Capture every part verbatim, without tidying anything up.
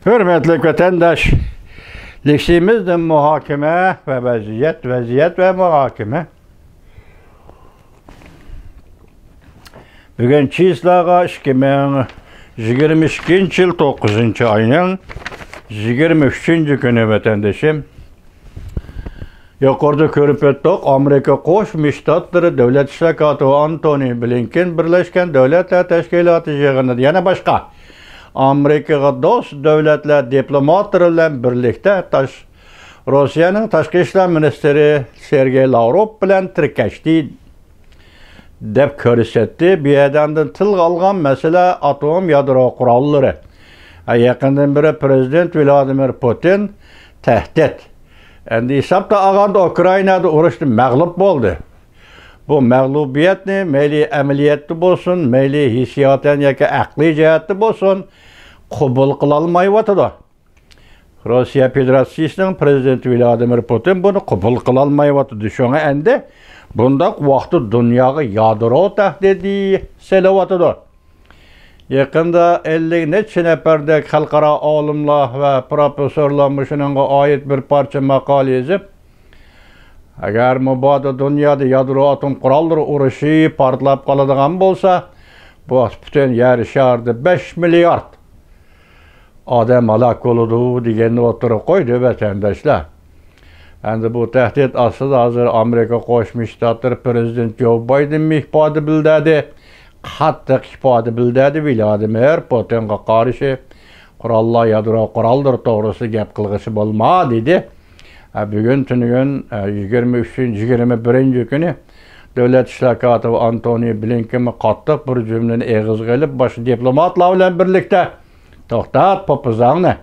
ھۆرمەتلىك ۋەتەنداش، لېكسىيىمىزدە مۇھاكىمە ۋە ۋەزىيەت، ۋەزىيەت ۋە مۇھاكىمە. بۈگۈن چىسلاغا ئىككى مىڭ يىگىرمە ئىككىنچى يىل توققۇزىنچى ئاينىڭ يىگىرمە ئۈچىنچى كۈنى، ۋەتەندىشىم. يۇقىرىدا كۆرۈپ ئۆتتۇق، ئامېرىكا قوشما شتاتلىرى دۆلەت ئىشلار كاتىپى ئانتونى بلىنكېن بىرلەشكەن دۆلەتلەر تەشكىلاتى يىغىنىدا يەنە باشقا ئامېرىكىغا دوست دۆلەتلەر دىپلوماتلىرى بىلەن بىرلىكتە تاش-، روسىيەنىڭ تاشقى ئىشلار مىنىستىرى سېرگېي لاۋروف بىلەن تىركەشتى، دەپ كۆرسەتتى. بۇ يەردە ئاندىن تىلغا ئالغان مەسىلە ئاتوم يادرو قوراللىرى. ھە، يېقىندىن بېرى پىرېزىدېنت ۋلادىمىر پۇتىن تەھدىت. ئەمدى ھېسابتا ئالغاندا ئۇكرائىنادا ئۇرۇشتا مەغلۇپ بولدى. بۇ مەغلۇبىيەتنى مەيلى ئەمەلىيەتتە بولسۇن، مەيلى ھېسسىياتەن ياكى ئەقلىي جەھەتتە بولسۇن، قوبۇل قىلالمايۋاتىدۇ. روسىيە فېدېراتسىيىسىنىڭ پىرېزىدېنتى ۋلادىمىر پۇتىن بۇنى قوبۇل قىلالمايۋاتىدۇ. شۇڭا ئەمدى بۇنداق ۋاقىتتا دۇنياغا يادرو تەھدىتى سېلىۋاتىدۇ. يېقىندا ئەللىك نەچچە نەپەردەك خەلقئارا ئالىملار ۋە پروفېسسورلار مۇشۇنىڭغا ئائىت بىر پارچە ماقالە يېزىپ، ئەگەر مۇبادا دۇنيادا يادرو ئاتوم قوراللىرى ئۇرۇشى پارتلاپ قالىدىغان بولسا، بۇ پۈتۈن يەر شارىدا بەش مىليارد ئادەم ھالاك بولىدۇ دېگەننى ئوتتۇرىغا قويدى، ۋەتەنداشلار. ئەمدى بۇ تەھدىت ئاستىدا ھازىر ئامېرىكا قوشما شتاتلىرى پىرېزىدېنت جو بايدېنمۇ ئىپادە بىلدۈردى، قاتتىق ئىپادە بىلدۈردى، ۋلادىمىر پۇتىنغا قارشى قوراللار، يادرو قوراللىرى توغرىسىدا گەپ قىلغۇسى بولما دېدى. ھە، بۈگۈن تۈنۈگۈن، ھە، يىگىرمە ئۈچىنچى، يىگىرمە بىرىنچى كۈنى دۆلەت ئىشلار كاتىپى ئانتونى بلىنكېنمۇ قاتتىق بىر جۈملىنى ئېغىزغا ئېلىپ، باشقا دىپلوماتلار بىلەن بىرلىكتە، «توختات پوپىزاڭنى،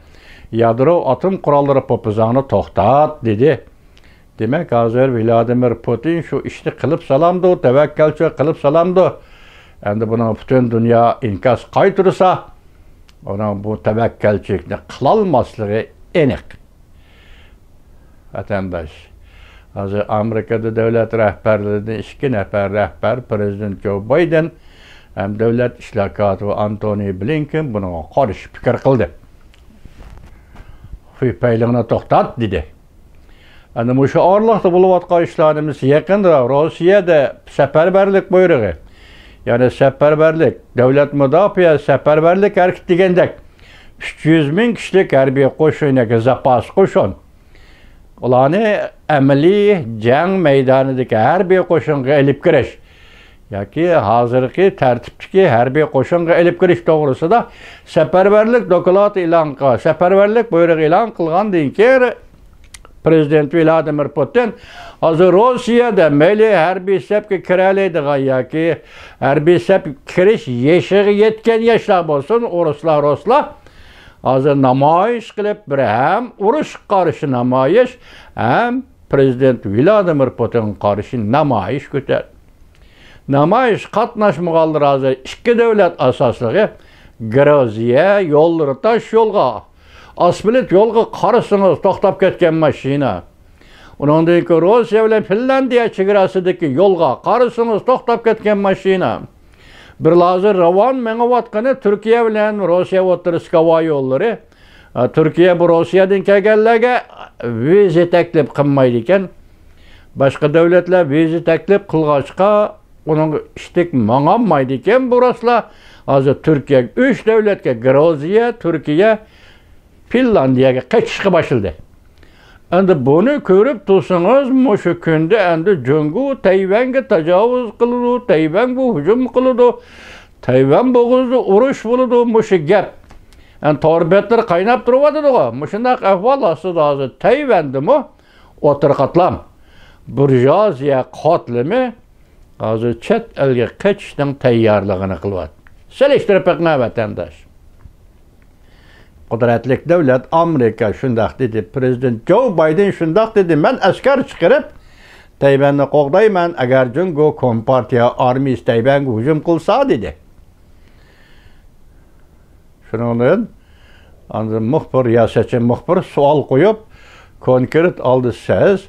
يادرو ئاتوم قوراللىرى پوپىزاڭنى توختات» دېدى. دېمەك، ھازىر ۋلادىمىر پۇتىن شۇ ئىشنى قىلىپ سالامدۇ، تەۋەككەلچىلىك قىلىپ سالامدۇ؟ ئەمدى بۇنىڭغا پۈتۈن دۇنيا ئىنكاس قايتۇرسا، ئۇنىڭ بۇ تەۋەككەلچىلىكنى قىلالماسلىقى ئېنىق. ۋەتەنداش، ھازىر ئامېرىكىدا دۆلەت رەھبەرلىرىدىن ئىككى نەپەر رەھبەر، پىرېزىدېنت جو بايدېن ھەم دۆلەت ئىشلار كاتىپى ئانتونى بلىنكېن بۇنىڭغا قارشى پىكىر قىلدى. «خۇيپەيلىڭنى توختات» دېدى. ئەنە مۇشۇ ئارىلىقتا بولۇۋاتقان ئىشلارنى بىز يېقىندا روسىيەدە سەپەرۋەرلىك بۇيرۇقى، يەنى سەپەرۋەرلىك، دۆلەت مۇداپىئە سەپەرۋەرلىك ھەرىكىتى دېگەندەك، ئۈچ يۈز مىڭ كىشىلىك ھەربىي قوشۇن ياكى زاپاس قوشۇن، ئۇلارنى ئەمەلىي جەڭ مەيدانىدىكى ھەربىي قوشۇنغا ئېلىپ كىرىش ياكى ھازىرقى تەرتىپتىكى ھەربىي قوشۇنغا ئېلىپ كىرىش توغرىسىدا سەپەرۋەرلىك دوكلاتى ئېلان قىل-، سەپەرۋەرلىك بۇيرۇقى ئېلان قىلغاندىن كېيىن، پىرېزىدېنت ۋلادىمىر پۇتىن ھازىر روسىيەدە مەيلى ھەربىي سەپكە كىرەلەيدىغان ياكى ھەربىي سەپكە كىرىش يېشىغا يەتكەن ياشلار بولسۇن، ئورۇسلار، رۇسلار، ھازىر نامايىش قىلىپ، بىر ھەم ئۇرۇشقا قارشى نامايىش، ھەم پىرېزىدېنت ۋلادىمىر پۇتىنغا قارشى نامايىش كۆتەردى. نامايىشقا قاتناشمىغانلار ھازىر ئىككى دۆلەت ئاساسلىقى گرۇزىيە يوللىرى تاش يولغا، ئاسفالت يولغا قارىسىڭىز توختاپ كەتكەن ماشىنا. ئۇنىڭدىن كېيىن روسىيە بىلەن فىنلاندىيە چېگراسىدىكى يولغا قارىسىڭىز توختاپ كەتكەن ماشىنا. بىرلا ھازىر راۋان مېڭىۋاتقىنى تۈركىيە بىلەن روسىيە ئوتتۇرىسىدىكى ھاۋا يوللىرى. ئە، تۈركىيە بۇ روسىيەدىن كەلگەنلەرگە ۋىزا تەكلىپ قىلمايدىكەن. باشقا دۆلەتلەر ۋىزا تەكلىپ قىلغاچقا، ئۇنىڭ ئىشتىك ماڭالمايدىكەن بۇ رۇسلار. ھازىر تۈركىيە، ئۈچ دۆلەتكە، گرۇزىيە، تۈركىيە، فىنلاندىيەگە قېچىشقا باشلىدى. ئەمدى بۇنى كۆرۈپ تۇرسىڭىز، مۇشۇ كۈندە ئەمدى جۇڭگو تەيۋەنگە تاجاۋۇز قىلىدۇ، تەيۋەنگە ھۇجۇم قىلىدۇ، تەيۋەن بوغۇزىدا ئۇرۇش بولىدۇ، مۇشۇ گەپ. ئەمدى تور بەتلىرى قايناپ تۇرۇۋاتىدىغۇ. مۇشۇنداق ئەھۋال ئاستىدا ھازىر تەيۋەندىمۇ ئوتتۇرا قاتلام بۇرژۇئازىيە قاتلىمى ھازىر چەت ئەلگە قېچىشنىڭ تەييارلىقىنى قىلىۋاتىدۇ. سېلىشتۇرۇپ بېقىڭ، ۋەتەنداش. قۇدرەتلىك دۆلەت ئامېرىكا شۇنداق دېدى، پىرېزىدېنت جو بايدېن شۇنداق دېدى، مەن ئەسكەر چىقىرىپ تەيۋەننى قوغدايمەن، ئەگەر جۇڭگو كومپارتىيە ئارمىيىسى تەيۋەنگە ھۇجۇم قىلسا، دېدى. شۇنىڭدىن ئاندىن مۇخبىر، رىياسەتچى مۇخبىر سوئال قويۇپ، كونكرېت ھالدا سىز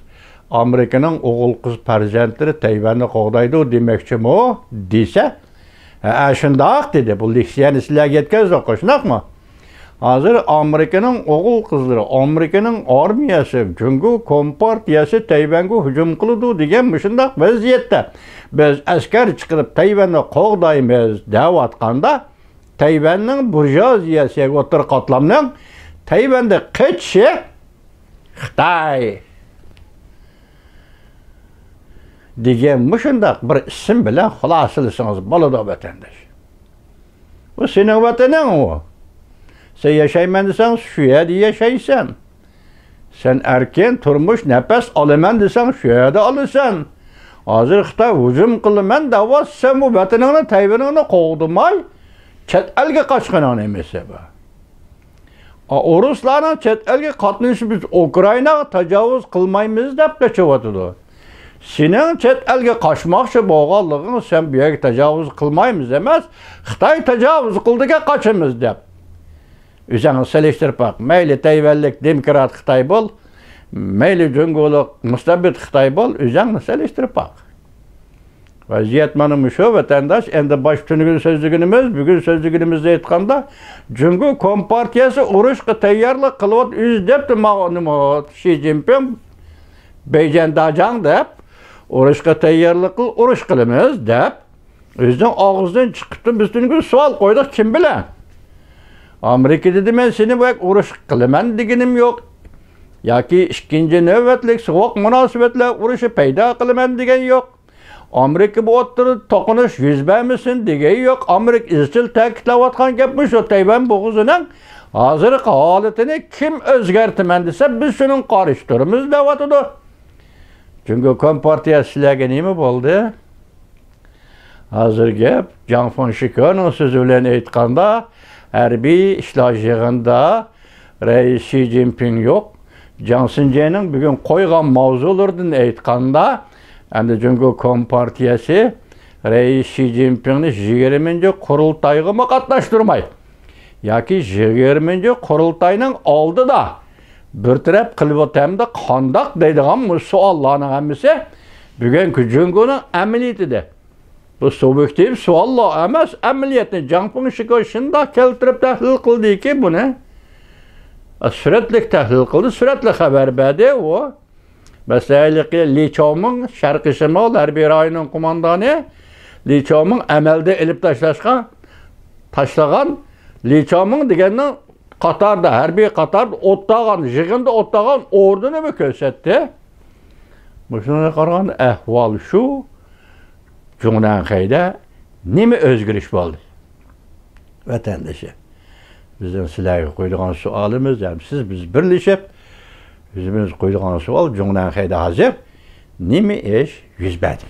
ئامېرىكىنىڭ ئوغۇل قىز پەرزەنتلىرى تەيۋەننى قوغدايدۇ دېمەكچىمۇ؟ دېسە، ھە، شۇنداق دېدى. بۇ لېكسىيەنى سىلەرگە يەتكۈزدۇق، شۇنداقمۇ؟ ھازىر ئامېرىكىنىڭ ئوغۇل-قىزلىرى، ئامېرىكىنىڭ ئارمىيەسى، جۇڭگو كومپارتىيەسى تەيۋەنگە ھۇجۇم قىلىدۇ دېگەن مۇشۇنداق ۋەزىيەتتە، بىز ئەسكەر چىقىرىپ تەيۋەننى قوغدايمىز دەۋاتقاندا، تەيۋەننىڭ بۇرژۇئازىيەسى، ئوتتۇرا قاتلامنىڭ تەيۋەندە قېچىشى خىتاي دېگەن مۇشۇنداق بىر ئىسىم بىلەن خۇلاسىلىسىڭىز بولىدۇ، ۋەتەنداش. بۇ سېنىڭ ۋەتىنىڭ ئۇ. سەن ياشايمەن دېسەڭ، شۇ يەردە ياشايسەن. سەن ئەركىن تۇرمۇش نەپەس ئالىمەن دېسەڭ، شۇ يەردە ئالىسەن. ھازىر خىتاي ھۇجۇم قىلىمەن دەۋاتسا، سەن بۇ ۋەتىنىڭنى، تەيۋىنىڭنى قوغدىماي، چەت ئەلگە قاچقىنىڭ نېمىسى بار؟ ئا، ئورۇسلارنىڭ چەت ئەلگە قاتنىشىپ، بىز ئۇكرائىناغا تاجاۋۇز قىلمايمىز دەپ قېچىۋاتىدۇ. سېنىڭ چەت ئەلگە قاچماقچى بولغانلىقىڭ، سەن بۇ يەرگە تاجاۋۇز قىلمايمىز ئەمەس، خىتاي تاجاۋۇز قىلدىكەن قاچىمىز دەپ. ئۆزەڭنى سېلىشتۇرۇپ باق. مەيلى تەيۋەنلىك دېموكرات خىتاي بول، مەيلى جۇڭگولۇق مۇستەبىت خىتاي بول، ئۆزەڭنى سېلىشتۇرۇپ باق. ۋەزىيەت مانا مۇشۇ، ۋەتەنداش. ئەمدى باش تۈنۈگۈن سۆزلىگىنىمىز، بۈگۈن سۆزلىگىنىمىزنى ئېيتقاندا، جۇڭگو كومپارتىيەسى ئۇرۇشقا تەييارلىق قىلىۋات، ئۆزى دەپتۇ ماۋۇ نېمە، شى جىنپىڭ بېيجىڭ داجاڭ دەپ، ئۇرۇشقا تەييارلىق قىل، ئۇرۇش قىلىمىز دەپ، ئۆزىنىڭ ئاغزىدىن چىقىپتۇ. بىز تۈنۈگۈن سوئال قويدۇق، كىم بىلەن؟ ئامېرىكا دېدى، مەن سېنى بۇ يەرگە ئۇرۇش قىلىمەن دېگىنىم يوق. ياكى ئىككىنچى نۆۋەتلىك سوغۇق مۇناسىۋەتلەر ئۇرۇشى پەيدا قىلىمەن دېگەن يوق. ئامېرىكا بۇ ئوتتۇرىدا توقۇنۇش يۈز بەرمىسۇن دېگەن يوق. ئامېرىكا ئىزچىل تەكىتلەۋاتقان گەپ مۇشۇ، تەيۋەن بوغۇزىنىڭ ھازىرقى ھالىتىنى كىم ئۆزگەرتىمەن دېسە، بىز شۇنىڭغا قارشى تۇرىمىز دەۋاتىدۇ. جۇڭگو كومپارتىيەسى سىلەرگە نېمە بولدى؟ ھازىر گەپ جاڭ فېڭشىكۆنىڭ سۆزى بىلەن ئېيتقاندا، ھەربىي ئىشلار يىغىنىدا رەئىس شى جىنپىڭ يوق. جاڭ سىنجيەنىڭ بۈگۈن قويغان ماۋزۇلىرىدىن ئېيتقاندا، ئەمدى جۇڭگو كومپارتىيەسى رەئىس شى جىنپىڭنى يىگىرمىنچى قۇرۇلتايغىمۇ قاتناشتۇرماي، ياكى يىگىرمىنچى قۇرۇلتاينىڭ ئالدىدا بىر تەرەپ قىلىۋاتامدا قانداق دەيدىغان بۇ سوئاللارنىڭ ھەممىسى بۈگۈنكى جۇڭگونىڭ ئەمەلىيىتىدە. بۇ سۇبيېكتىپ سوئاللار ئەمەس، ئەمەلىيەتنى جاڭ فېڭشىكۆ شۇنداق كەلتۈرۈپ تەھلىل قىلدىكى بۇنى. سۈرەتلىك تەھلىل قىلدى، سۈرەتلىك خەۋەر بەردى ئۇ. مەسىلەن، ھېلىقى لى چاۋمىڭ، شەرقىي شىمال ھەربىي رايونىنىڭ قوماندانى لى چاۋمىڭ ئەمەلدە ئېلىپ تاشلاشقا، تاشلىغان لى چاۋمىڭ دېگەننىڭ قاتاردا، ھەربىي قاتاردا ئوتتاغان، يىغىندا ئوتتاغان ئوردىنىمۇ كۆرسەتتى. مۇشۇنىڭغا قارىغاندا ئەھۋال شۇ، جۇڭنەنخەيدە نېمە ئۆزگىرىش بولدى؟ ۋەتەندىشى، بىزنىڭ سىلەرگە قويىدىغان سوئالىمىز، ھەم سىز بىز بىرلىشىپ ئۆزىمىز قويىدىغان سوئال، جۇڭنەنخەيدە ھازىر نېمە ئىش يۈز بەردى؟